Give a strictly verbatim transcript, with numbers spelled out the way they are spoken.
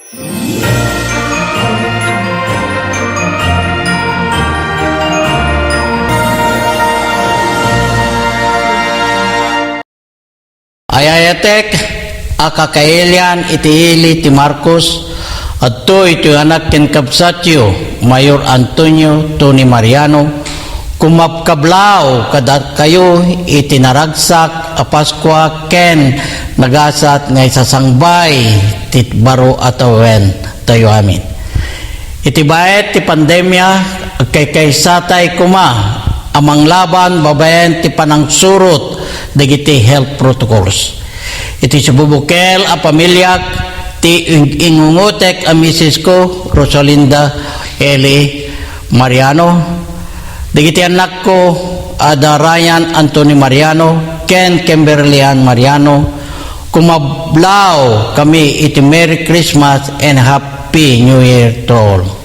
Ay-ayatek a kakailian iti ili ti Marcos, adtoy toy anak ken kabsatyo, Mayor Antonio Tony Mariano, kumabkablaw kadakayo iti naragsak a Paskua ken nagasat nga isasangbay ti baro a tawen tayo amin. Iti baet ti pandemia, agkaykaysatay koma a manglaban babaen ti panangsurot dagiti health protocols. Iti sibubukel a pamiliak ti ing-, ingungotek a misis ko, Rosalinda Eli Mariano, dagiti annakko a da Ryan Anthony Mariano ken Kimberly Ann Mariano, kumablaw kami iti Merry Christmas and Happy New Year to all.